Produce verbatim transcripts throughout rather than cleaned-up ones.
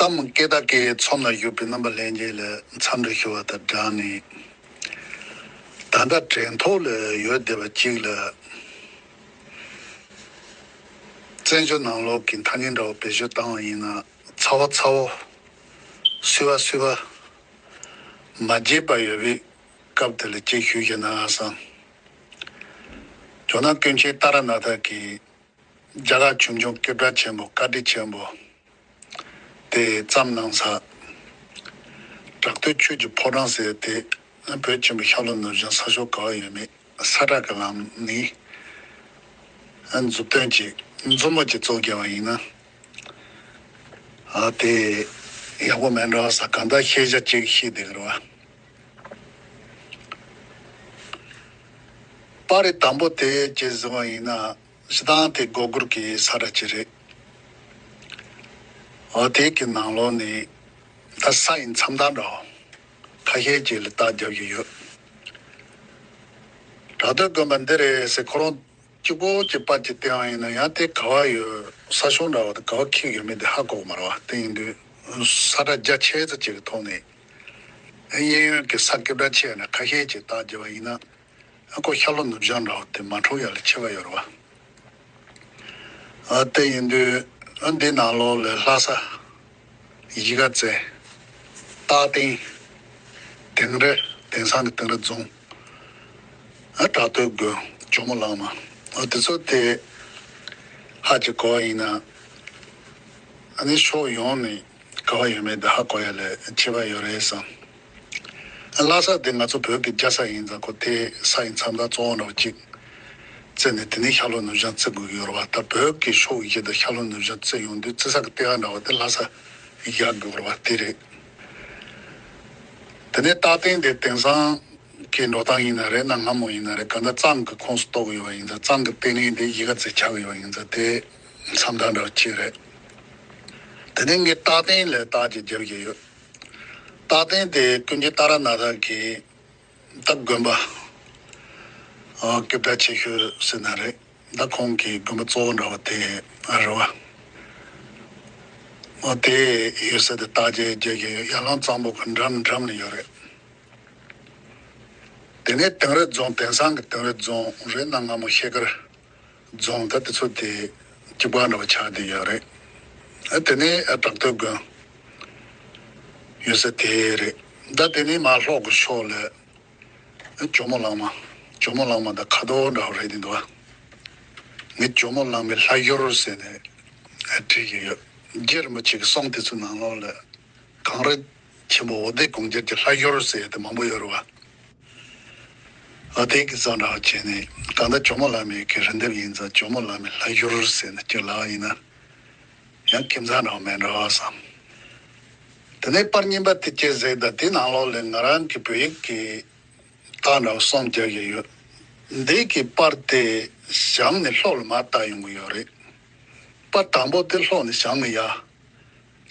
གཏམ་སྐད་བདག་གི་ཚོམས་ལ་བཞུགས་པའི་རྣམ་པ་ལྷན་རྒྱས་ལ་འཚམས་འདྲི་ཞུ་བ་དང་སྦྲགས་ནས། ད་ལྟ་དྲན་ཐོག་ལ་ཡོད་བསྡད་པ་གཅིག་ལ། བཙན་བྱོལ་ནང་ལོགས་ཀྱི་ཐ་སྙད་འདྲ་བོ་བེད་སྤྱོད་བཏང་བ་ཡིན་ན། ཚ་བོ་ཚ་བོ། བསིལ་བ་བསིལ་བ། མ་བརྗེད་པ་ཡོད་པའི་སྐབས་དེ་ལ་ཅིག་ཞུས་ཤེ་ན་བསམ། ཇོ་ནང་ཀུན་མཁྱེན་ཏཱ་ར་ནཱ་ཐ་གིས་རྒྱ་གར་བྱུང་བྱུང་སྐད་གྲགས་ཆེན་པོ། བཀའ་དྲིན་ཆེན་པོ། དེ་བརྩམས་གནང་ས། བྲག་སྟོད་ཆོས་ཀྱི་ཕོ་བྲང་ཟེར་དེ། བོད་ཆེན་པོ་ཤར་ལྷོ་ནུབ་བྱང་ས་ཕྱོགས་ག་བ་ཡོད་མེད་ས་བཀྲ་གི་ལམ་ནས་མཛུབ་སྟོན་གྱིས་མཛུབ་མོ་གཅིག་བཙུགས་བརྒྱབ་པ་ཡིན་ན། ཨ་དེ་ཡག་པོ་མེད་འགྲོ་ས། གང་ལྟར་ཤེས་བྱ་གཅིག་ཤེས་བསྡད་ཀྱི་རེད་བ། པར་རིས་དང་པོ་དེ་ཅིག་གཟིགས་པ་ཡིན་ན། སྤྱིར་བཏང་དེ་སྒོར་སྒོར་གྱི་ས་བཀྲ་ཅིག་རེད། འོ་དེ་གི་ནང་ལོགས་ནས་ད་ས་ཡི་མཚམས་བརྡ་འདྲ་བོ་ཁ་ཤས་ཅིག་ལ་རྟགས་རྒྱབ་ཀྱི་ཡོད། བྲག་སྟོད་དགོན་པ་འདི་རེད་ཟེར་ཁོ་རང་གཅིག་པོ་གཅིག་པར་གྱི་བསྟན་པ་ཡིན་ན། ཡང་དེ་ག་བ་ཡོད། ས་ཕྱོགས་འདྲ་བོ་དེ་ག་བ་འཁེལ་ཡོད་མེད་དེ་ཧ་གོ་གི་མ་རེད་བ། དེ་ཡིན་དུས་ས་བཀྲ་རྒྱ་ཆེ་ཙམ་ཅིག་གི་ཐོག་ནས། གཡས་གཡོན་གྱི་ས་སྐེད་བཀྲ་ཆེ་ནས་ཁ་ཤས་ཅིག་རྟགས་བརྒྱབ་པ་ཡིན་ན། ཨ་ཁོ་ཤར་ལྷོ་ནུབ་བྱང་འདྲ་བོ་དེ་མ་འཁྲུག་ཡ་ལ་ཁྱད་པར་ཡོད་རེད་བ། ཨ་དེ་ཡིན་དུས་ཨ་འདི་ནང་ལོགས་ལ་ལྷ་ས་གཞིས་ཀ་རྩེ། སྟག་སྟེང་། དིང་རི། དེང་སང་གི་དིང་རི་རྫོང་། ཨ་བྲག་སྟོད་དགོན། ཇོ་མོ་གླང་མ། ཨ་དེ་ཚོ་དེ་ཧ་ཅིག་གོ་བ་ཡིན་ན། ཨ་ནི་ཕྱོགས་ཡོངས་ནས་ག་བ་ཡོད་མེད་དེ་ཧ་གོ་ཡ་ལ་ཁྱད་པར་ཡོད་རེད་བསམ། ལྷ་ས་དེ་ང་ཚོ་བོད་ཀྱི་རྒྱལ་ས་ཡིན་ཙང་། ཁོ་དེ་ས་ཡི་མཚམས་བརྡ་གཙོ་བོ་འདྲ་བོ་གཅིག་བརྩི་ནས། དེ་ནས་ཤར་ལྷོ་ནུབ་བྱང་བརྩི་དགོས་ཀྱི་ཡོད་རེད་བ། ད་བོད་ཀྱི་ཕྱོགས་བཞི་དང་ཤར་ལྷོ་ནུབ་བྱང་བརྩི་ཡོང་དུས་བརྩི་ས་གི་ལྟེ་བ་འདྲ་བོ་དེ་ལྷ་ས་བཞག་དགོས་རེད་བ། དེ་རེད། དེ་ནས་སྟག་སྟེང་དེ་དེང་སང་གི་འགྲོ་སྟངས་ཡིན་ན་རེད། གནའ་སྔ་མོ་ཡིན་ན་རེད། གང་ལྟར་གཙང་གི་ཁོངས་སུ་གཏོགས་ཀྱི་ཡོད་པ་ཡིན་ཙང་། གཙང་གི་ལྟེ་གནས་དེ་གཞིས་ཀ་རྩེ་ཆགས་ཀྱི་ཡོད་པ་ཡིན་ཙང་། དེ་མཚམས་བརྡ་འདྲ་བོ་གཅིག་རེད། དེ་ནས་ངས་སྟག་སྟེང་ལ་རྟགས་ཅིག་རྒྱབ་ཀྱི་ཡོད། སྟག་སྟེང་དེ་ཀུན་མཁྱེན་ཏཱ་ར་ནཱ་ཐ་གིས་ད་དགོན་པ། ཨ་སྐད་གྲགས་ཆེ་ཤོས་ཟེར་ན་རེད། ད་ཁོང་གི་དགོན་པ་གཙོ་བོ་འདྲ་བ་དེ་རེད་བ། འོ་དེ་ཡོད་ས་དེ་རྟགས་ཅིག་རྒྱག་གི་ཡོད། ཡར་ཀླུང་གཙང་པོ་གི་འགྲམ་འགྲམ་ལ་ཡོད་རེད། དེ་ནས་དིང་རི་རྫོང་། དེང་སང་གི་དིང་རི་རྫོང་རེད། གནའ་སྔ་མོ་ཤེལ་དཀར་རྫོང་། ད་དེ་ཚོ་དེ་གཅིག་པ་འདྲ་བ་ཆགས་བསྡད་ཡོད་རེད། ཨ་དེ་ནས་ཨ་བྲག་སྟོད་དགོན་ཡོད་ས་དེ་རེད། ད་དེ་ནས་མར་ལྷོ་གི་ཕྱོགས་ལ་ཨ་ཇོ་མོ་གླང་མ། ཇོ་མོ་གླང་མ་དང་ཁ་དོག་འདྲ་བོ་རེད་འདུག་བ། ངས་ཇོ་མོ་གླང་མའི་ལྷ་ཡུལ་ཟེར་ནས་ཨ་བྲིས་ཀྱི་ཡོད། རྗེ་རིན་པོ་ཆེ་གི་གསུང་དེ་ཚོའི་ནང་ལོགས་ལ། གངས་རི་ཆེན་པོ་འོ་དེ་གུང་རྒྱལ་གྱི་ལྷ་ཡུལ་ཟེར་དེ་མང་པོ་ཡོད་རེད་བ། ཨ་དེ་གི་བཟོ་འདྲ་བ་བྱས་ནས། གང་ལྟར་ཇོ་མོ་གླང་མའི་གི་རི་འདེབས་ཡིན་ཙང་། ཇོ་མོ་གླང་མའི་ལྷ་ཡུལ་ཟེར་ནས་གཅིག་ལབ་ཡིན་ན་ཡང་ཁྱིམ་ཚང་འདྲ་བ་མེད་འགྲོ་བསམ། དེ་ནས་པར་རྙིང་པ་དེ་གཅིག་གཟིགས་དང་། དེ་ནང་ལོགས་ལ་ང་རང་གི་བོད་ཡིག་གི་རྟགས་འདྲ་བ་གསུམ་རྒྱག་གི་ཡོད། འདི་གི་པར་དེ་བྱང་ནས་ལྷོ་ལ་མར་བལྟས་ཡོང་གི་ཡོད་རེད། པར་དང་པོ་དེ་ལྷོ་ནས་བྱང་ནས་ཡར།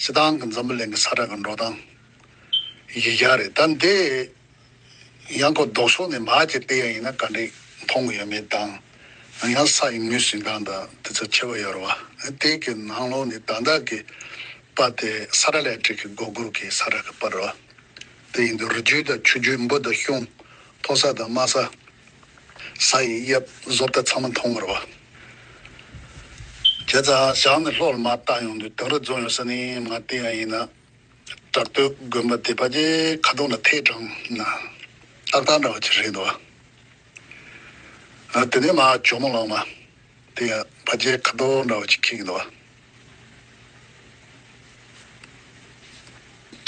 སྤྱིར་བཏང་གི་འཛམ་བུ་གླིང་གི་ས་བཀྲ་གི་འགྲོ་སྟངས་གཞི་བཞག་རེད། ད་འདི་ཡང་ཁོ་ལྡོག་ཕྱོགས་ནས་མར་ཅིག་བལྟས་ཡ་ཡིན་ན་ག་འདྲས་མཐོང་གི་ཡོད་མེད་དང་། ཡང་ས་ཡི་ངོས་ཟིན་སྟངས་དང་དེ་ཚོ་ཁྱད་པར་ཡོད་རེད་བ། དེ་གི་ནང་ལོགས་ནས་ད་ལྟ་གི་པར་དེ་ས་བཀྲ་ལེབ་ཊིག་གི་སྒོར་སྒོར་གི་ས་བཀྲ་གི་པར་རེད་བ། དེ་ཡིན་དུས་རི་རྒྱུད་དང་ཆུ་རྒྱུད། འབུ་དང་གཤོང་། མཐོ་ས་དང་དམའ་ས། ས་ཡི་གཡབ་བཟོ་ལྟ་ཚང་མ་མཐོང་གི་རེད་བ། བྱས་ཙང་བྱང་ནས་ལྷོ་ལ་མར་བལྟས་ཡོང་དུས། དིང་རི་རྫོང་ཡོད་ས་ནས་མར་བལྟས་ཡ་ཡིན་ན། བྲག་སྟོད་དགོན་པ་དེ་ཕལ་ཆེར་ཁ་ཐུག་ལ་ཐད་དྲངས་ན་ཏག་ཏག་འདྲ་བ་ཅིག་རེད་འདུག་བ། ཨ་དེ་ནས་མར་ཇོ་མོ་གླང་མ་དེ་ཡང་ཕལ་ཆེར་ཁ་ཐུག་འདྲ་བ་ཅིག་འཁེལ་གྱི་འདུག་བ།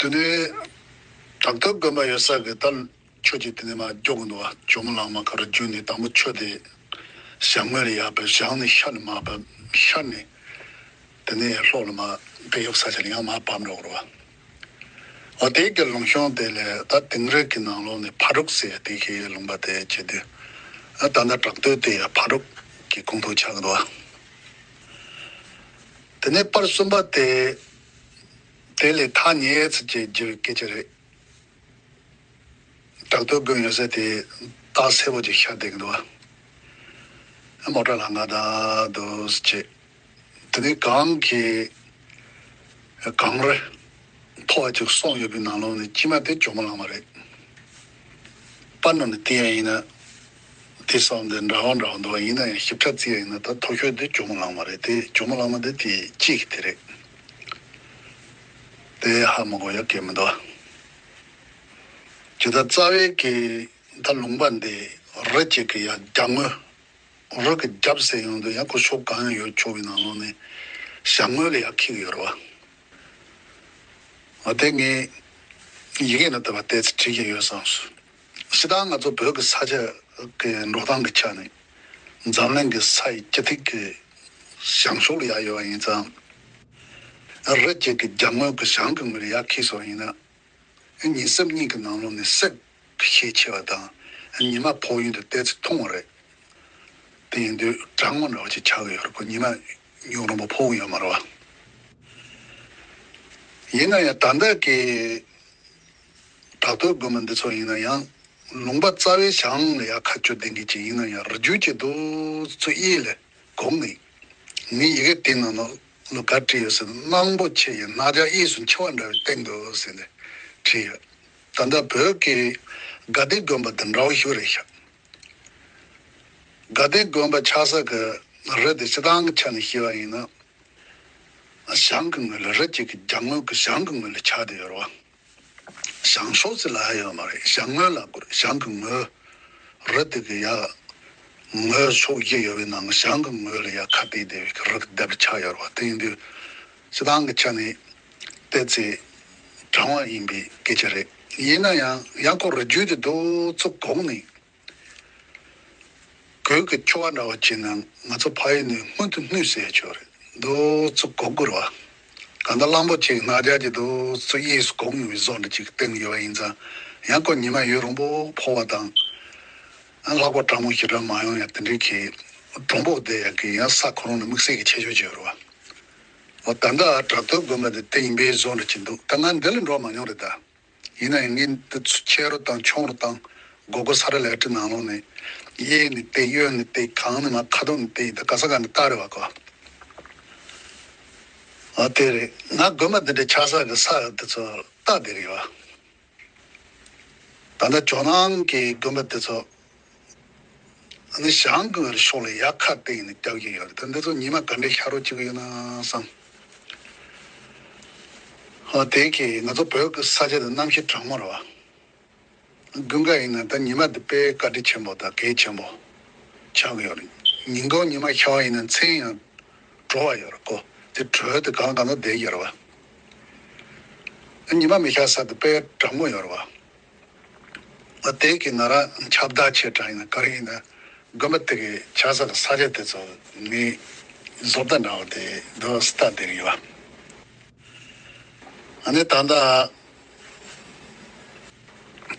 དེ་ནས་བྲག་སྟོད་དགོན་པ་ཡོད་ས་གི་ད་ཆོས་ཀྱི་དེ་ནས་མར་མགྱོགས་འདུག་བ། ཇོ་མོ་གླང་མ་ག་རུ་བརྒྱུད་ནས་དང་པོ་ཆོས་དེ་བྱང་ངོས་ལ་ཡར་བབས། བྱང་ནས་ཤར་ནས་མར་བབས། ཤར་ནས་དེ་ནས་ལྷོ་ལ་མར་བལ་ཡུལ་ས་ཆ་ལ་ཡང་མར་བབས་འགྲོ་གི་རེད་བ། འོ་དེ་གི་ལུང་གཤོང་དེ་ལ་ད་དིང་རི་གི་ནང་ལོགས་ནས་ཕ་རུག་ཟེར་དེ་གི་ལུང་པ་དེ་བྱེད་དུས། ཨ་ད་ལྟ་བྲག་སྟོད་དེ་ཡང་ཕ་རུག་གི་ཁོངས་གཏོགས་ཆགས་ཀྱི་འདུག་བ། དེ་ནས་པར་གསུམ་པ་དེ། དེ་ལས་ཐག་ཉེ་ཙམ་ཅིག་བརྗེ་བའི་སྐད་ཆ་རེད། བྲག་སྟོད་དགོན་ཡོད་ས་དེ་རྟགས་གསལ་པོ་ཅིག་ཤར་བསྡད་ཀྱི་འདུག་བ། མོ་ཊ་ལ་ང་ད་འདུག་སེ་བྱས། དེ་ནས་གངས་ཀྱི། གངས་རི། མཐོ་བ་ཅིག་སོང་ཡོད་པའི་ནང་ལོགས་ནས་དཀྱིལ་མ་དེ་ཇོ་མོ་གླང་མ་རེད། པར་ནང་ནས་བལྟས་ཡ་ཡིན་ན། དེ་སོང་དེ་འདྲ་བ་འདྲ་བ་འདུག་བ། ཡིན་ན་ཡང་ཞིབ་ཕྲ་བརྩིས་ཡ་ཡིན་ན་ད་མཐོ་ཤོས་དེ་ཇོ་མོ་གླང་མ་རེད། དེ་ཇོ་མོ་གླང་མ་དེ་དེ་གཅིག་དེ་རེད། དེ་ཧ་མ་གོ་ཡ་གལ་མི་འདུག་བ། ཇི་ལྟར་རྩ་བའི་གི་ད་ལུང་པ་འདི་རི་གཅིག་གི་ཡ་རྒྱབ་ངོས། རི་གི་རྒྱབ་ཟེར་ཡོང་དུས་ཡང་ཁོ་ཕྱོགས་གང་ཡང་ཡོད་ཆོག་པའི་ནང་ལོགས་ནས་བྱང་ངོས་ལ་ཡར་འཁེལ་གི་ཡོད་རེད་བ། འོ་དེ་ངས་ཡི་གེ་ནང་བཏབ་པ་ཏོག་ཙམ་བྲིས་ཀྱི་ཡོད་བསམ་སོང་། སྤྱིར་བཏང་ང་ཚོ་བོད་ཀྱི་ས་ཆ་གི་འགྲོ་སྟངས་ཀྱི་ཆ་ནས་འཛམ་གླིང་གི་ས་ཡི་སྤྱི་ཐིག་གི་བྱང་ཕྱོགས་ལ་ཡར་ཡོད་པ་ཡིན་ཙང་། རི་གཅིག་གི་རྒྱབ་ངོས་ཀྱི་བྱང་གི་ངོས་ལ་ཡར་འཁེལ་སོང་བ་ཡིན་ན། ཉིན་སྲིབ་གཉིས་ཀྱི་ནང་ལོགས་ནས་སྲིབ་ཤས་ཆེ་བ་དང་ཉི་མ་ཕོག་ཡུན་དུ་ཏོག་ཙམ་ཐུང་བ་རེད། དེ་ཡིན་དུས་གྲང་མོ་འདྲ་བ་ཅིག་ཆགས་ཀྱི་ཡོད་རེད། ཁོ་ཉི་མ་ཉུང་རིང་པོ་ཕོག་གི་ཡོད་མ་རེད་བ། ཡིན་ན་ཡང་ད་ལྟ་གི་བྲག་སྟོད་དགོན་པ་འདི་ཚོ་ཡིན་ན་ཡང་ལུང་པ་རྩ་བའི་བྱང་ལ་ཡར་ཁ་གཅོད་ལྡན་གྱི་ཅིག་ཡིན་ན་ཡང་རི་རྒྱུད་ཀྱི་རྡོ་ཚོ་གཡས་ལ། གོང་ནས། ངའི་ཡི་གེ་དེའི་ནང་ལ་ག་བྲིས་ཡོད་ཟེར་ན། གླང་པོ་ཆེ་ཡི་རྣག་ཆ་གཡས་སུ་འཁྱིལ་བ་འདྲ་བའི་སྟེང་དུ་ཟེར་ནས་བྲིས་ཡོད། ད་ལྟ་བོད་ཀྱི་དགའ་ལྡན་དགོན་པ་དེ་འདྲ་བོ་ཞིག་རེད་ཤག་དགའ་ལྡན་དགོན་པ་ཆགས་ས་གི་རི་དེ་སྤྱིར་བཏང་གི་ཆ་ནས་བཤད་པ་ཡིན་ན། བྱང་གི་ངོས་ལ་རི་གཅིག་གི་རྒྱབ་ངོས་ཀྱི་བྱང་གི་ངོས་ལ་ཆགས་བསྡད་ཡོད་རེད་བ། བྱང་ཕྱོགས་ཟེར་ལབ་ཡ་ཡོད་མ་རེད། བྱང་ངོས་ལབ་དགོས་རེད། བྱང་གི་ངོས། རི་དེ་གི་ཡ། ངོས་ཕྱོགས་བཞི་ཡོད་པའི་ནང་བྱང་གི་ངོས་ལ་ཡ་ཁ་གཏད་བསྡད་པའི་རི་གི་ལྡེབས་རིས་ཆགས་ཡོད་རེད་བ། དེ་ཡིན་དུས་སྤྱིར་བཏང་གི་ཆ་ནས་ཏོག་ཙམ་གྲང་བ་ཡིན་པའི་སྐད་ཆ་རེད། ཡིན་ན་ཡང་ཡང་ཁོ་རི་རྒྱུད་དེ་རྡོ་ཚོ་གོང་ནས། གོས་ཀྱི་ཕྱུ་པ་འདྲ་བ་བྱས་ན་ང་ཚོ་ཕ་ཡུལ་ནས་སྔོན་དུ་སྣུས་ཟེར་ཡ་ཆོག་རེད། རྡོ་ཚོ་གོག་དགོས་རེད་བ། གང་ལྟར་གླང་པོ་ཆེའི་རྣག་ཆ་གྱི་རྡོ་ཚོ་གཡས་སུ་གོག་ཡོང་བའི་བཟོ་འདྲ་ཅིག་བསྟན་ཡོད་པ་ཡིན་ཙང་། ཡང་ཁོ་ཉི་མ་ཡུན་རིང་པོ་ཕོག་པ་དང་། ལྷགས་པ་གྲང་མོ་ཞེ་དྲག་མ་ཡོང་ཡ་དེ་འདྲའི་གི་གྲུང་པོ་བསྡད་ཡ་གི་ཡང་ས་ཁོ་རང་ལ་དམིགས་བསལ་གྱི་ཁྱད་ཆོས་ཅིག་ཡོད་རེད་བ། འོ་ད་ལྟ་བྲག་སྟོད་དགོན་པ་འདི་དེ་ཡིན་པའི་བཟོ་འདྲ་ཅིག་འདུག་ད་ང་འདི་ལ་འགྲོ་མ་མྱོང་རེད་ད། ཡིན་ན་ཡང་ངས་འདི་ཚོ་ཆེ་རུ་དང་ཆུང་རུ་དང་སྒོར་སྒོར་ས་ར་ལས་ཀྲི་ནང་ལོགས་ནས་གཡས་ནས་བལྟས། གཡོན་ནས་བལྟས། གང་ནས་མར་ཁ་ཐུག་ནས་བལྟས། ད་ག་ས་ག་ནས་ལྟ་རེ་བ་གོ། ཨ་དེ་རེད། ང་དགོན་པ་འདི་འདྲའི་ཆགས་ས་གི་ས་འདི་ཚོ་ལྟ་བསྡད་རེད་བ། ད་ལྟ་ཇོ་ནང་གི་དགོན་པ་འདི་ཚོ། ཨ་ནི་བྱང་གི་ཕྱོགས་ལ་ཡར་ཁ་གཏད་ནས་བརྒྱབ་ཀྱི་ཡོད་རེད། ད་འདི་ཚོ་ཉི་མ་ག་འདྲའི་ཤར་རོགས་བྱེད་ཀྱི་ཡོད་ན་བསམ། ཨ་དེ་གི་ང་ཚོ་བོད་ཀྱི་ས་ཆ་དེ་གནམ་གཤིས་གྲང་མོ་རེད་བ། དགུན་ཁ་ཡིན་ན་ད་ཉི་མ་དེ་དཔེ་བཀའ་དྲིན་ཆེན་པོ་དང་གལ་ཆེན་པོ་ཆགས་ཀྱི་ཡོད་རེད། ཉིན་གུང་ཉི་མ་ཤར་བ་ཡིན་ན་མཚན་ཡང་གྲོལ་བ་ཡོད་རེད་གོ། དེ་གྲོལ་དུས་གང་གང་ན་བསྡད་ཡོད་རེད་བ། ཉི་མ་མི་ཤར་ས་དེ་དཔེ་གྲང་མོ་ཡོད་རེད་བ། ཨ་དེ་གི་ང་རང་ཁྱབ་བརྡལ་ཆེ་དྲགས་ཡིན་ན་ག་རེ་ཡིན་ན། དགོན་པ་དེ་གི་ཆགས་ས་དང་ས་ཆ་དེ་ཚོ་ངས་བཟོ་ལྟ་འདྲ་བ་དེ་འདུག་སེ་ལྟ་བསྡད་ཀྱི་ཡོད། ཨ་ནི་ད་ལྟ་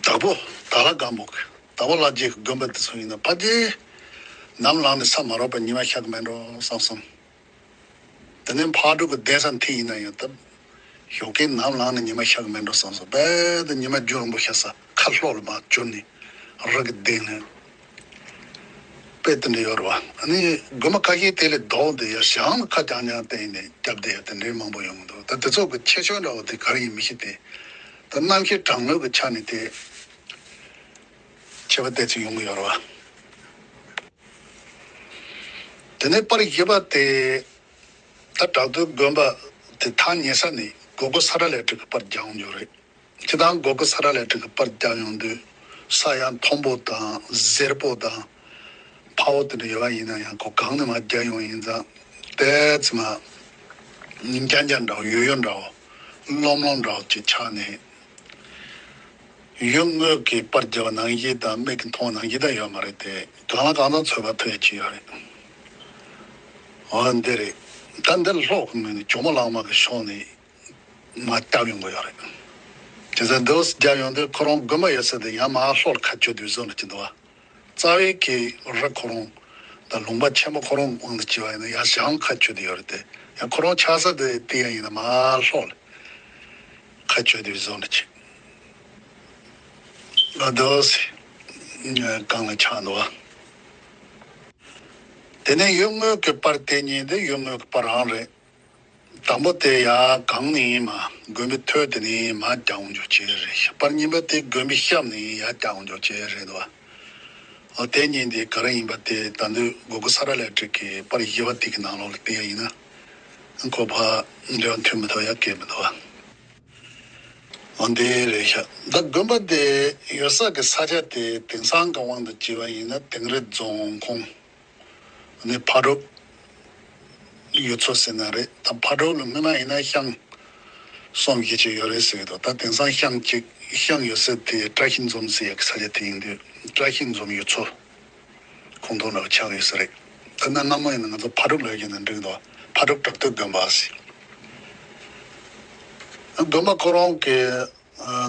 དྭགས་པོ་དྭགས་ལྷ་སྒམ་པོ་གི་དྭགས་པོ་ལྷ་རྗེ་གི་དགོན་པ་དེ་ཚོ་ཡིན་ན་ཕ་གི་ནམ་ལངས་ནས་ས་མ་རོག་པ་ཉི་མ་ཤར་གི་མེད་འགྲོ་བསམ་སོང་། དེ་ནས་ཕག་གྲུ་གི་གདན་ས་མཐིལ་ཡིན་ན་ཡང་སྟབས། ཞོགས་ཀས་ནམ་ལངས་ནས་ཉི་མ་ཤར་གི་མེད་འགྲོ་བསམ་སོང་། རྦད་དེ་ཉི་མ་རྒྱུན་རིང་པོ་ཤར་ས་ཁ་ལྷོ་ལ་མར་གྱུར་ནས་རི་གི་གདན་ནས། དཔེ་དེ་འདྲ་ཡོད་རེད་བ། ཨ་ནི་དགོན་པ་ཁ་ཤས་དེ་ལས་ལྡོག་སྟེ་ཡར་བྱང་ལ་ཁ་རྐྱང་རྐྱང་བསྟན་ནས་རྒྱབ་བསྡད་ཡ་དེ་འདྲའི་མང་པོ་ཡོང་གི་འདུག་ད་དེ་ཚོ་གི་ཁྱད་ཆོས་འདྲ་བོ་དེ་ག་རེ་ཡིན་མི་ཤེས་ཏེ། ད་གནམ་གཤིས་གྲང་མོའི་གི་ཆ་ནས་དེ་ཁྱད་པར་དེ་ཚོ་ཡོང་གི་ཡོད་རེད་བ། དེ་ནས་པར་བཞི་པ་དེ། ད་བྲག་སྟོད་དགོན་པ་དེ་ཐག་ཉེ་ས་ནས་སྒོར་སྒོར་ས་ར་ལས་ཀྲི་གི་པར་རྒྱག་ཡོང་རྒྱུ་རེད། སྤྱིར་བཏང་སྒོར་སྒོར་ས་ར་ལས་ཀྲི་གི་པར་རྒྱག་ཡོང་དུས་ས་ཡང་མཐོན་པོ་དང་གཟེར་པོ་དང་ཕ་བོ་དེ་འདྲ་ཡོད་པ་ཡིན་ན་ཡང་ཁོ་གང་ནས་མར་རྒྱག་ཡོང་ཡིན་ཙང་ཏོག་ཙམ་མར་རྒྱ་རྒྱ་འདྲ་བོ་ཡོ་ཡོ་འདྲ་བོ་ལོམ་ལོམ་འདྲ་བོ་ཅིག་ཆགས་ནས། ཡུལ་དངོས་ཀྱི་པར་རྒྱབ་པ་ནང་བཞིན་དང་མིག་གིས་མཐོང་བ་ནང་བཞིན་ད་ཡོད་མ་རེད་དེ། གང་ལ་གང་འཚམ་ཚོད་དཔག་ཐུབ་ཡ་ཅིག་ཡོད་རེད། འོ་འདི་རེད། ད་འདི་ལྷོ་གི་ངོས་ནས་ཇོ་མོ་གླང་མ་གི་ཕྱོགས་ནས་མར་བརྒྱབ་ཡོང་གི་ཡོད་རེད། བྱས་ཙང་འདི་བརྒྱབ་ཡོང་དུས་ཁོ་རང་དགོན་པ་ཡོད་ས་དེ་ཡང་མར་ལྷོ་ལ་ཁ་གཅོད་དུས་བཟོ་འདྲ་ཅིག་འདུག་བ། རྩ་བའི་གི་རི་ཁོ་རང་དང་ལུང་པ་ཆེན་པོ་ཁོ་རང་དབང་དུ་བྱས་པ་ཡིན་ན་ཡར་བྱང་ཁ་གཅོད་དུ་ཡོད་རེད་དེ། ཡང་ཁོ་རང་ཆགས་ས་དེ་དེ་ཡང་ཡིན་ན་མར་ལྷོ་ལ་ཁ་གཅོད་དུ་བཟོ་འདྲ་ཅིག་ལ་འདུག་སེ་གང་ལ་ཆགས་འདུག་བ། དེ་ནས་ཡུལ་དངོས་ཀྱི་པར་དེ་གཉིས་དེ་ཡུལ་དངོས་ཀྱི་པར་རང་རེད། དང་པོ་དེ་ཡར་སྒང་ནས་མར་དགོན་པའི་ཐོད་དེ་ནས་མར་རྒྱག་འོང་རྒྱུ་བྱས་རེད། པར་གཉིས་པ་དེ་དགོན་པའི་གཤམ་ནས་ཡར་རྒྱག་འོང་རྒྱུ་བྱས་རེད་འདུག་བ། འོ་དེ་གཉིས་དེ་ག་རེ་ཡིན་པ་དེ་ད་དུང་གུ་གུལ་ས་ར་ལེ་ཀྲིག་གི་པར་བཞི་པ་དེ་གི་ནང་ལོགས་ལ་བལྟས་ཡ་ཡིན་ན། ཁོ་ཕར་འབྲེལ་བ་མཐུད་མི་ཐུབ་ཡ་གང་ཡང་མི་འདུག་བ། འོ་འདི་རེད་ཤག་ད་དགོན་པ་དེ་ཡོད་ས་གི་ས་ཆ་དེ་དེང་སང་གི་དབང་དུ་བྱས་པ་ཡིན་ན་དིང་རི་རྫོང་ཁོངས་ནས་ཕ་དྲུག་ཡུལ་ཚོ་ཟེར་ན་རེད། ད་ཕ་དྲུག་ལ་སྔོན་མ་ཡིན་ན་ཤང་གསུམ་བཞི་ཅིག་ཡོད་རེད་ཟེར་གི་འདུག་ད་དེང་སང་ཤང་གཅིག་ཤང་ཡོད་ས་དེ་བཀྲ་ཤིས་འཛོམས་ཟེར་ཡ་གི་ས་ཆ་དེ་ཡིན་དུས་བཀྲ་ཤིས་འཛོམས་ཡུལ་ཚོ། ཁོངས་གཏོགས་འདྲ་བོ་ཆགས་ཡོད་ས་རེད། དཔེར་ན་སྔ་མོ་ཡིན་ན་ང་ཚོ་ཕ་དྲུག་ལབ་ཀྱི་ན་འགྲིག་འདུག་ཕ་དྲུག་བྲག་སྟོད་དགོན་པ་ཟེར། དགོན་པ་ཁོ་རང་གི་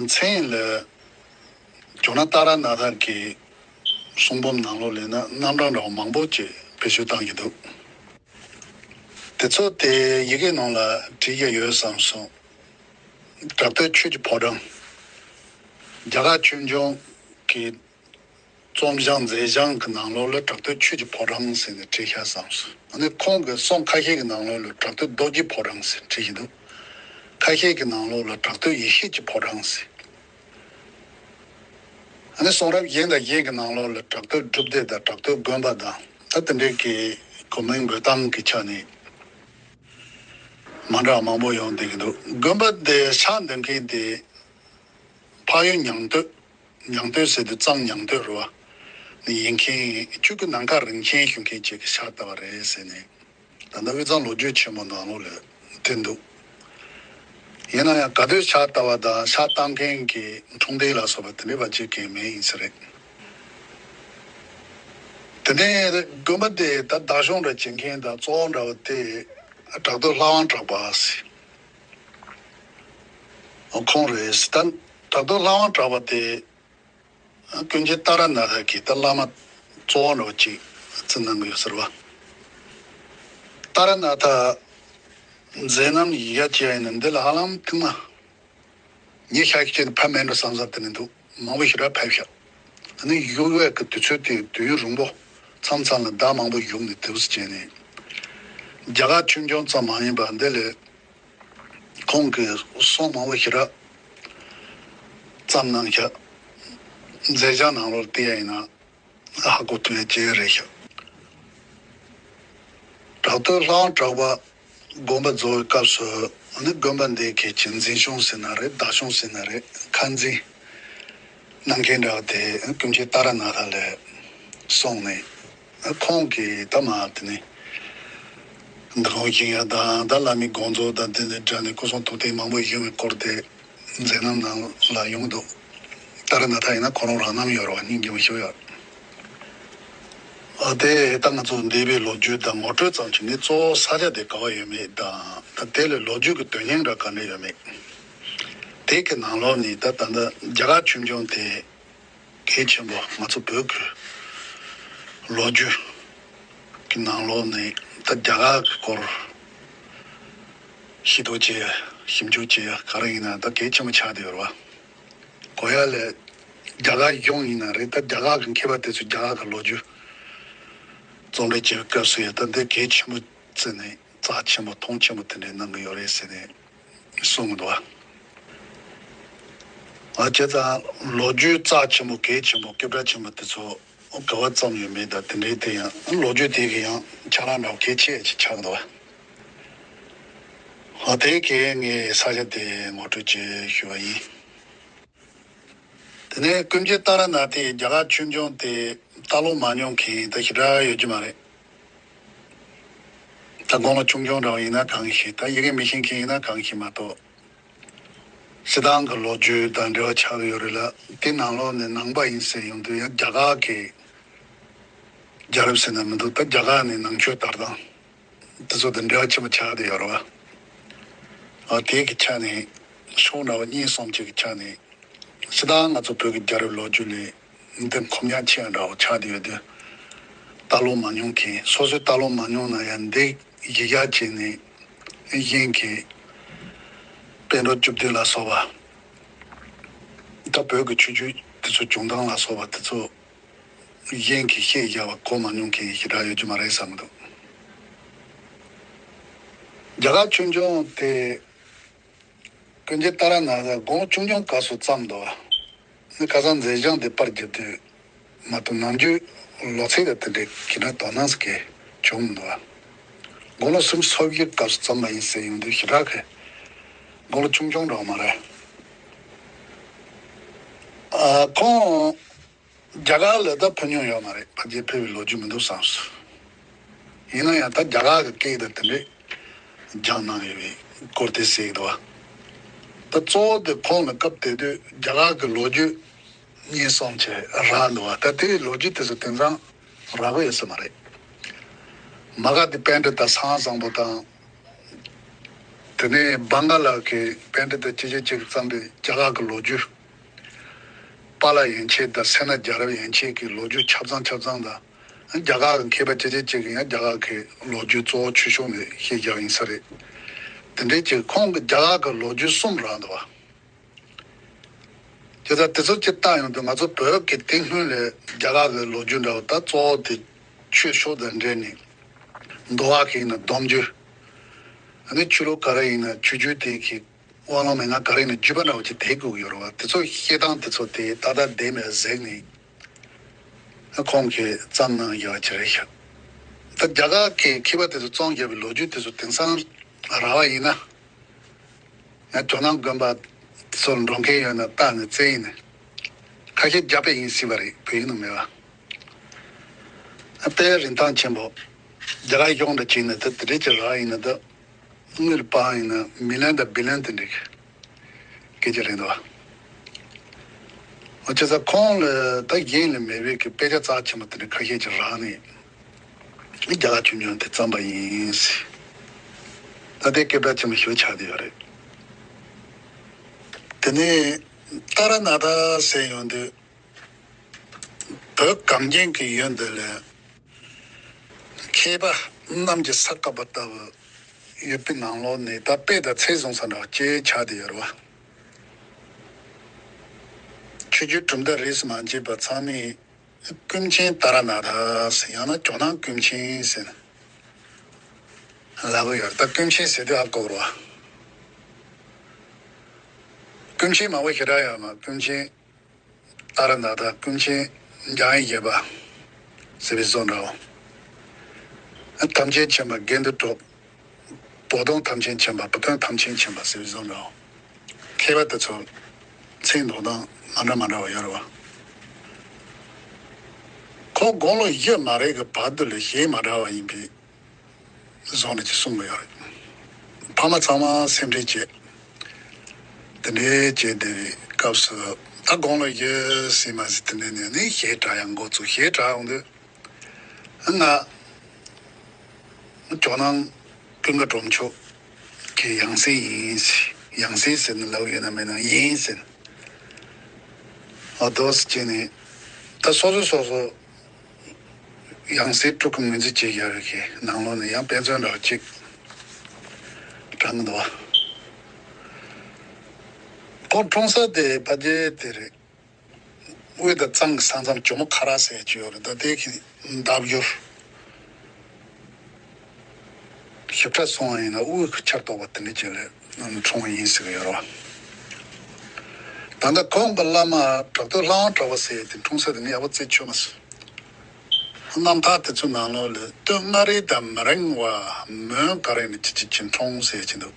མཚན་ལ་ཇོ་ནང་ཏཱ་ར་ནཱ་ཐ་གི་གསུང་འབུམ་ནང་ལོགས་ལ་ཡིན་ན་རྣམ་གྲངས་འདྲ་བོ་མང་པོ་ཅིག་བེད་སྤྱོད་བཏང་གི་འདུག་དེ་ཚོ་དེ་ཡི་གེ་ནང་ལ་བྲིས་ཀྱི་ཡོད་བསམ་སོང་། བྲག་སྟོད་ཆོས་ཀྱི་ཕོ་བྲང་། རྒྱ་གར་ཆོས་འབྱུང་གི་རྩོམ་བྱང་མཛད་བྱང་གི་ནང་ལོགས་ལ་བྲག་སྟོད་ཆོས་ཀྱི་ཕོ་བྲང་ཟེར་ནས་བྲིས་ཤག་བསམ་སོང་། ཨ་ནི་ཁོང་གི་གསུང་ཁ་ཤས་ཀྱི་ནང་ལོགས་ལ་བྲག་སྟོད་རྡོ་རྗེ་ཕོ་བྲང་ཟེར་བྲིས་ཀྱི་འདུག་ཁ་ཤས་ཀྱི་ནང་ལོགས་ལ་བྲག་སྟོད་ཡེ་ཤེས་ཀྱི་ཕོ་བྲང་ཟེར། ཨ་ནི་གསུང་རབ་གཞན་དང་གཞན་གྱི་ནང་ལོགས་ལ་བྲག་སྟོད་སྒྲུབ་སྡེ་དང་བྲག་སྟོད་དགོན་པ་དང་ད་དེ་འདྲའི་གི་གོ་མིང་འབོད་སྟངས་ཀྱི་ཆ་ནས་མ་འདྲ་བ་མང་པོ་ཡོང་བསྡད་ཀྱི་འདུག་དགོན་པ་དེ་ཕྱག་འདེབས་མཁན་དེ་འཕགས་ཡུལ་ཉང་སྟོད། ཉང་སྟོད་ཟེར་དུས་གཙང་ཉང་སྟོད་རེད་བ། ནི་ཡིན་མཁན་ཆུ་ཁོལ་ནམ་མཁའ་རིན་ཆེན་ཞུ་མཁན་ཅིག་གིས་ཕྱག་བཏབ་པ་རེད་ཟེར་ནས། ད་ལྟ་དབུས་གཙང་ལོ་རྒྱུས་ཆེན་མོ་ནང་ལོགས་ལ་བྲིས་འདུག་ཡིན་ན་ཡང་ག་དུས་ཕྱག་བཏབ་པ་དང་ཕྱག་བཏབ་མཁན་གྱི་འཁྲུངས་འདས་ལ་སོགས་པ་དེ་འདྲའི་བ་ཅིག་གང་མེད་ཡིན་ས་རེད། དེ་ནས་དགོན་པ་དེ་ད་བདག་སྐྱོང་འདྲ་བྱེད་མཁན་དང་གཙོ་བོ་འདྲ་བ་དེ་བྲག་སྟོད་ལྷ་དབང་གྲགས་པ་ཟེར། ཁོང་རེད། ད་བྲག་སྟོད་ལྷ་དབང་གྲགས་པ་དེ་ཀུན་མཁྱེན་ཏཱ་ར་ནཱ་ཐ་གི་ད་བླ་མ་གཙོ་བོ་འདྲ་བོ་ཅིག་བརྩི་གནང་གི་ཡོད་ཟེར་བ། ཏཱ་ར་ནཱ་ཐ་མཛད་རྣམ་ཡི་གེ་བྱས་ཡིན་ན་འདི་ལ་ཧ་ལམ་ཐེངས་མ་ཉི་ཤུ་ཤས་ཕན་མེད་འགྲོ་བསམ་བསམ་དེ་ནས་འདུག་མང་པོ་ཞེ་དྲག་ཕེབས་ཤག་ཨ་ནི་བཞུགས་པའི་གི་དུས་ཚོད་དེ་དུས་ཡུན་རིང་པོ་མཚམས་མཚམས་ལ་ཟླ་མང་པོ་བཞུགས་ནས་དེ་འདྲ་བྱས་ནས་རྒྱ་གར་ཆོས་འབྱུང་ཙམ་མ་ཡིན་པར་འདི་ལས་ཁོང་གིས་གསུང་མང་པོ་ཞེ་དྲག་བརྩམས་གནང་ཤག་མཛད་བྱ་ནང་ལོགས་བལྟས་ཡ་ཡིན་ན་ཧ་གོ་ཐུབ་ཡ་ཅིག་རེད་ཤག་བྲག་སྟོད་ལྷ་དབང་གྲགས་པ་དགོངས་པ་རྫོགས་པའི་སྐབས་སུ་ནི་དགོན་པ་འདིའི་གལ་ཆེ་འཛིན་སྐྱོང་ཟེར་ན་རེད། བདག་སྐྱོང་ཟེར་ན་རེད། ཁ་འཛིན་གནང་མཁན་འདྲ་བ་དེ་ཀུན་མཁྱེན་ཏཱ་ར་ནཱ་ཐ་ལ་སོང་ནས། ཁོང་གིས་ད་མ་དེ་ནི་འདི་གོང་བཞིན་ཡ་དང་ད་བླ་མའི་དགོངས་རྫོགས་དང་དེ་ནི་འདྲ་ནས་སྐུ་གསུང་ཐུགས་རྟེན་མང་པོ་ཡོད་པའི་སྐོར་དེ་མཛད་རྣམ་ནང་ལ་ཡོང་འདུག་ཏཱ་ར་ནཱ་ཐ་ཡིན་ན་ཁོ་རང་རང་རྣམ་ཡོད་རེད་བ། སྙིང་རྗེ་མོ་ཞིག་ཡོད། ཨ་དེ་ད་ང་ཚོ་འདས་པའི་ལོ་རྒྱུས་དང་ངོ་སྤྲོད་ཙམ་ཞིག་ནི་གཙོ་བོ་ས་ཆ་དེ་ག་བ་ཡོད་མེད་དང་ད་དེ་ལས་ལོ་རྒྱུས་ཀྱི་དོན་སྙིང་འདྲ་ག་འདྲ་ཡོད་མེད། དེ་གི་ནང་ལོགས་ནས་ད་ད་ལྟ་རྒྱ་གར་ཆོས་འབྱུང་དེ། གལ་ཆེན་པོ་ང་ཚོ་བོད་ཀྱི་ལོ་རྒྱུས་ཀྱི་ནང་ལོགས་ནས་ད་རྒྱ་གར་གྱི་སྐོར་ཤེས་རྟོགས་བྱེད་ཡ་ཞིབ་འཇུག་བྱེད་ཡ་ག་རེ་ཡིན་ན་ད་གལ་ཆེན་པོ་ཆགས་བསྡད་ཡོད་རེད་བ། གོ་ཡ་ལས་རྒྱ་གར་གཞུང་ཡིན་ན་རེད། ད་རྒྱ་གར་གྱི་མཁས་པ་དེ་ཚོས་རྒྱ་གར་གྱི་ལོ་རྒྱུས་རྩོམ་རིག་བྱེད་པའི་སྐབས་སུ་ཡ་ད་འདི་གལ་ཆེན་པོ་བརྩིས་ནས་རྩ་ཆེན་པོ་མཐོང་ཆེན་པོ་དེ་འདྲས་གནང་གི་ཡོད་རེད་ཟེར་ནས། གསུངས་འདུག་བ། བྱས་ཙང་ལོ་རྒྱུས་རྩ་ཆེན་པོ་གལ་ཆེན་པོ་སྐད་གྲགས་ཆེན་པོ་དེ་ཚོ་ག་བ་བརྩམས་ཡོད་མེད་དང་དེ་འདྲའི་དེ་ཡང་ལོ་རྒྱུས་དེ་གི་ཡང་ཆ་ལག་འདྲ་བོ་གལ་ཆེ་ཅིག་ཆགས་འདུག་བ། ཧོ་དེ་གས་ངས་ས་ཆ་དེ་ངོ་སྤྲོད་ཅིག་ཞུས་པ་ཡིན། དེ་ནས་ཀུན་མཁྱེན་ཏཱ་ར་ནཱ་ཐའི་རྒྱ་གར་ཆོས་འབྱུང་དེ་ལྟ་ཀློག་མ་མྱོང་མཁན་ད་ཞེ་དྲག་ཡོད་རྒྱུ་མ་རེད། ད་དགོང་ལ་ཆུང་ཆུང་འདྲ་བ་ཡིན་ན་གང་ཤེས། ད་ཡི་གེ་མི་ཤེས་མཁན་ཡིན་ན་གང་ཤེས་མ་གཏོགས། སྤྱིར་བཏང་གི་ལོ་རྒྱུས་དང་འབྲེལ་བ་ཆགས་ཀྱི་ཡོད་རེད་ལ། དེ་ནང་ལོགས་ནས་ནང་པ་ཡིན་ཟེར་ཡོང་དུས་ཡང་རྒྱ་གར་གྱི་རྒྱལ་རབས་ཟེར་ན་མི་འདུག་ད་རྒྱ་གར་ནས་ནང་ཆོས་དར་སྟངས་དེ་ཚོ་དང་འབྲེལ་བ་ཆེན་པོ་ཆགས་བསྡད་ཡོད་རེད་བ། ཨ་དེ་གི་ཆ་ནས་ཕྱོགས་འདྲ་བ་གཉིས་གསུམ་ཅིག་གི་ཆ་ནས། སྤྱིར་བཏང་ང་ཚོ་བོད་ཀྱི་རྒྱལ་རབས་ལོ་རྒྱུས་ལས་འདི་གོམས་ཉག་ཆེ་བ་འདྲ་བོ་ཆགས་བསྡད་ཡོད་དུས། ལྟ་ཀློག་མ་མྱོང་མཁན། སོ་སོས་ལྟ་ཀློག་མ་མྱོང་ན་ཡང་འདི་གཞི་བཞག་བྱས་ནས་གཞན་གྱི་དཔེ་མགྲོན་བཅུ་བདུན་ལ་སོགས་པ། ད་བོད་ཀྱི་ཆོས་བརྒྱུད་དེ་ཚོ་བྱུང་སྟངས་ལ་སོགས་པ་དེ་ཚོ་གཞན་གྱིས་བཤད་བཞག་པ་གོ་མ་མྱོང་མཁན་ཞེ་དྲག་ཡོད་རྒྱུ་མ་རེད་བསམ་གྱི་འདུག་རྒྱ་གར་ཆོས་འབྱུང་དེ་ཀུན་མཁྱེན་ཏཱ་ར་ནཱ་ཐ་དགུང་ལོ་ཆུང་ཆུང་སྐབས་སུ་བརྩམས་འདུག་བ། ནི་ཁ་སང་མཛད་བྱང་དེ་པར་བརྒྱབ་དུས་མ་གཏོགས་ནམ་རྒྱུན་ལོ་ཚིགས་དང་དེ་འདྲའི་གི་ན་དོ་སྣང་ཟེར་གྱི་བྱུང་མི་འདུག་བ། དགུང་ལོ་སུམ་ཅུ་སོ་བཞི་སྐབས་སུ་བརྩམས་པ་ཡིན་ཟེར་ཡོང་དུས་ཞེ་དྲག་གི་དགུང་ལོ་ཆུང་ཆུང་འདྲ་བ་མ་རེད། ཨ་ཁོང་རྒྱ་གར་ལ་ད་ཕེབས་མྱོང་ཡོད་མ་རེད། ཕལ་ཆེར་ཕེབས་པའི་ལོ་རྒྱུས་མི་འདུག་བསམ་སོང་། ཡིན་ན་ཡང་ད་རྒྱ་གར་གྱི་སྐད་དང་དེ་འདྲའི་སྦྱངས་གནང་ཡོད་པའི་སྐོར་དེ་གསལ་འདུག་བ། ད་གཙོ་བོ་དེ་ཁོང་ལ་སྐབས་དེ་དུས་རྒྱ་གར་གྱི་ལོ་རྒྱུས་སྙན་སེང་ཆེ་རག་འདུག་བ། ད་དེའི་ལོ་རྒྱུས་དེ་ཚོ་དེང་སང་རག་གི་ཡོད་ས་མ་རེད། མ་ག་དྷི་པཎྜི་ཏ་ཟང་བཟང་པོ་དང་། དེ་ནས་བང་ག་ལ་གི་པཎྜི་ཏ་ཅི་ཅི་ཅིག་བརྩམས་པའི་རྒྱ་གར་གྱི་ལོ་རྒྱུས། པཱ་ལགས་ཡན་ཆད་དང་སེ་ན་རྒྱལ་རབས་ཡན་ཆད་ཀྱི་ལོ་རྒྱུས་ཆ་ཚང་ཆ་ཚང་དང་། རྒྱ་གར་གྱི་མཁས་པ་ཅི་ཅི་ཅིག་གིས་ཡང་རྒྱ་གར་གྱི་ལོ་རྒྱུས་གཙོ་བོ་ཆོས་ཕྱོགས་ནས་བཤད་རྒྱག་ཡིན་ས་རེད། དེ་འདྲའི་ཅིག་ཁོང་གི་རྒྱ་གར་གྱི་ལོ་རྒྱུས་གསུམ་རག་འདུག་བ། དེ་ལྟར་དེ་ཚོ་ཅིག་བལྟ་ཡོང་དུས་ང་ཚོ་བོད་ཀྱི་དེ་སྔོན་ལས་རྒྱ་གར་གྱི་ལོ་རྒྱུས་འདྲ་བ་ད་གཙོ་བོ་དེ་ཆོས་ཕྱོགས་དང་འབྲེལ་ནས་འདུལ་བ་གི་ཡིན་ན་སྡོམ་རྒྱུན། ཨ་ནི་ཆོས་ལུགས་ག་རེ་ཡིན་ན་ཆོས་བརྒྱུད་དེ་གི་དབང་ལུང་མན་ངག་ག་རེ་ཡིན་ན་བརྒྱུད་པ་འདྲ་བོ་ཅིག་དེ་དགོས་ཀྱི་ཡོད་རེད་བ། དེ་ཚོ་བཤད་སྟངས་དེ་ཚོ་དེ་ཏག་ཏག་བསྡད་མེད་གཟིགས་ནས་ཁོང་གིས་བརྩམས་གནང་ཡོད་ཅེས་རེད་ཤག་ད་རྒྱ་གར་གྱི་མཁས་པ་དེ་ཚོ་རྩོམ་བརྒྱབ་པའི་ལོ་རྒྱུས་དེ་ཚོ་དེང་སང་རག་པ་ཡིན་ན། ཡང་ཇོ་ནང་དགོན་པ་ཚོར་འགྲོ་མཁན་ཡོད་ན་བལྟ་ནས་བཙལ་ཡིན་ནས། ཁ་ཤས་རྒྱ་དཔེ་ཡིན་སྲིད་པ་རེད། བོད་ཡིག་ནང་མེད་པ། དཔེ་རིན་ཐང་ཆེན་པོ། རྒྱ་གར་གཞུང་འདྲ་བྱས་ནས་ད་དེ་འདྲས་ཀྱི་རག་ཡིན་ན་ད། དངུལ་སྤང་ཡིན་ན་མི་ལན་དང་བི་ལན་དེ་འདྲས་སྐད་ཆ་རེད་འདུག་བ། བྱས་ཙང་ཁོང་ལ་ད་གཞན་ལ་མེད་པའི་གི་དཔེ་ཆ་རྩ་ཆེན་པོ་དེ་འདྲས་ཁ་ཤས་ཀྱི་རག་ནས། རྒྱ་གར་ཆོས་འབྱུང་དེ་བརྩམས་པ་ཡིན། ད་ལྟའི་སྐད་གྲགས་ཆེན་པོ་ཞིག་ཆགས་བསྡད་ཡོད་རེད། དེ་ནས་ཏཱ་ར་ནཱ་ཐ་ཟེར་ཡོང་དུས། བོད་གངས་ཅན་གྱི་ཡུལ་འདི་ལ་མཁས་པ་གནམ་གྱི་ས་བཀབ་པ་ལྟ་བུ་ཡོད་པའི་ནང་ལོགས་ནས་ད་དཔེ་དང་ཚད་བཟུང་ས་འདྲ་བ་ཅིག་ཆགས་བསྡད་ཡོད་རེད་བ། ཆོས་བརྒྱུད་གྲུབ་མཐའ་རིས་སུ་མ་ཆད་པ་ཚང་མས། ཀུན་མཁྱེན་ཏཱ་ར་ནཱ་ཐ་ཟེར། ཡང་ན་ཇོ་ནང་ཀུན་མཁྱེན་ཟེར་ལབ་ཀྱི་ཡོད་རེད། ད་ཀུན་མཁྱེན་ཟེར་དུས་ཧ་གོ་རོ། ཀུན་མཁྱེན་མང་པོ་ཞེ་དྲག་ཡོད་མ། ཀུན་མཁྱེན་ཏཱ་ར་ནཱ་ཐ། ཀུན་མཁྱེན་འཇམ་དབྱངས་བཞད་པ་ཟེར་བའི་བཟོ་འདྲ་བོ། ཐམས་ཅད་མཁྱེན་པ་དགེ་འདུན་གྲུབ། བོ་དོང་ཐམས་ཅད་མཁྱེན་པ། བུ་སྟོན་ཐམས་ཅད་མཁྱེན་པ་ཟེར་བའི་བཟོ་འདྲ་བོ། མཁས་པ་དེ་ཚོ་མཚན་འདོགས་སྟངས་མ་འདྲ་མ་འདྲ་བ་ཡོད་རེད་བ། ཁོང་དགུང་ལོ་བཞི་མ་རེད་གི་བར་དུ་ལ་གཞས་མ་འདྲ་བ་ཡིན་པའི་བཟོ་འདྲ་ཅིག་གསུང་གི་ཡོད་རེད། ཕ་མ་ཚང་མ་སེམས་ཁྲལ་བྱས། དེ་འདྲའི་བྱས་བསྡད་པའི་སྐབས་སུ་ད་དགུང་ལོ་བཞི་ཟིན་མ་ཟིན་དེ་འདྲ་ནས་ནི་གཞས་གྲགས་ཡང་འགོ་བཙུགས། གཞས་གྲགས་ཡོང་དུས། ང་ཇོ་ནང་ཀུན་དགའ་གྲོང་ཆོག་གི་ཡང་སྲིད་ཡིན་ཟེར། ཡང་སྲིད་ཟེར་ནས་ལབ་ཡོད་ན་མེད་ན་ཡིན་ཟེར། ཨ་དོ་ཟེར་བྱས་ནས་ད་སོ་སོ་སོ་སོ་ཡང་སྲིད་དཀྲུག་གི་ངོས་འཛིན་བྱེད་ཡ་རེད་གི་ནང་ལོགས་ནས་ཡང་དཔེ་མཚོན་འདྲ་བ་ཅིག་དྲངས་འདུག་ཁོང་འཁྲུངས་ས་དེ་ཕ་རྒྱལ་དེ་རེད། དབུས་དང་གཙང་གི་ས་མཚམས་ཇོ་མོ་ཁ་རག་ཟེར་གྱི་ཡོད་རེད། ད་དེ་གི་འདབས་ཡུལ། ཞིབ་ཕྲ་སོང་བ་ཡིན་ན་དབུས་ཀྱི་ཆར་གཏོགས་པ་དེ་འདྲ་ཅིག་ལ་འཁྲུངས་པ་ཡིན་ཟེར་གྱི་ཡོད་རེད་བ། ད་ལྟ་ཁོང་གི་བླ་མ་གྲགས་སྟོན་ལྷ་དབང་གྲགས་པ་ཟེར་ཡས་དེ་འཁྲུངས་ས་དེ་ནི་ཡག་པོ་རྩད་ཆོད་མ་སོང་། རྣམ་ཐར་དེ་ཚོའི་ནང་ལོགས་ལ་སྟོད་མངའ་རིས་དང་མི་རིང་བ་མོན་ག་རེ་ནས་ཅི་ཅི་ཅི་འཁྲུངས་ཟེར་གྱི་འདུག་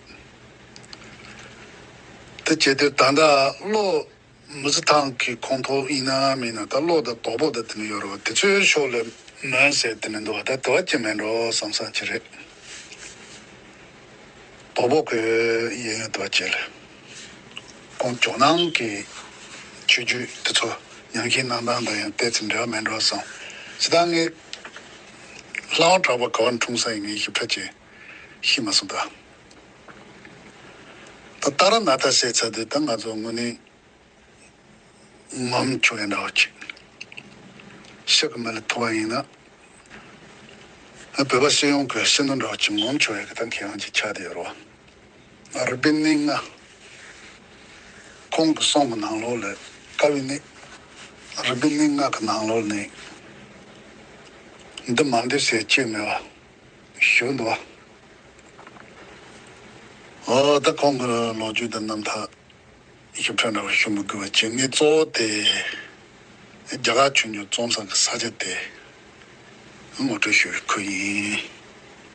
དེ་བྱེད་དུས་ད་ལྟ་བློ། མི་ཚེ་ཐང་གི་ཁོང་ཐོག་ཡིན་ན་མིན་ན་ད་བློ་དང་དོག་པོ་དང་དེ་ནི་ཡོད་རེད་བ། དེ་ཚོའི་ཕྱོགས་ལ་མོན་ཟེར་དེ་ནི་འདུག་བ། ད་དེ་བ་ཅི་མིན་འགྲོ་བསམ་ས་ཅི་རེད། དོག་པོ་གི་ཡིན་ཡོད་དེ་བ་ཅི་ལ། ཁོང་ཇོ་ནང་གི་ཆོས་བརྒྱུད་དེ་ཚོ་ཉམས་ཞིབ་གནང་སྟངས་དང་ཡང་ཏོག་ཙམ་འབྲེལ་བ་མེད་འགྲོ་བསམ། ཇི་ལྟར་ངས་ལྷ་དབང་གྲགས་པ་ག་བར་འཁྲུངས་ས་ཡིན་ངས་ཞིབ་ཕྲ་ཅིག་ཤེས་མ་སོང་། ད་ད་ཏཱ་ར་ནཱ་ཐ་ཟེར་ཚར་དུས་ད་ང་ཚོ་དངོས་གནས། ངོམ་ཆོག་ཡ་འདྲ་བ་ཅིག་ཕྱི་གི་མི་ལ་ཐུག་པ་ཡིན་ན། བོད་པ་སྤྱི་ཡོངས་ཀྱི་ཕྱི་ནང་འདྲ་བ་ཅིག་ངོམ་ཆོག་ཡ་གི་ད་མཁས་དབང་ཅིག་ཆགས་བསྡད་ཡོད་རེད་བ། རི་པིན་སྣེ་ལྔ། ཁོང་གི་གསུང་གི་ནང་ལོགས་ལ་ཀ་བའི་སྣེ། རི་པིན་སྣེ་ལྔ་གི་ནང་ལོགས་ནས་འདི་མ་འདི་ཟེར་ཅིག་མེད་བ་ཞུ་འདུག་བ། ཨོ་ད་ཁོང་གི་ལོ་རྒྱུས་དང་རྣམ་ཐར་ཞིབ་ཕྲ་འདྲ་བོ་ཞུ་མི་དགོས་པ་བྱས། ངས་གཙོ་བོ་དེ་རྒྱ་གར་ཆོས་འབྱུང་རྩོམ་ས་གི་ས་ཆ་དེ་ངོ་སྤྲོད་ཞུ་བའི་ཁུལ་ཡིན།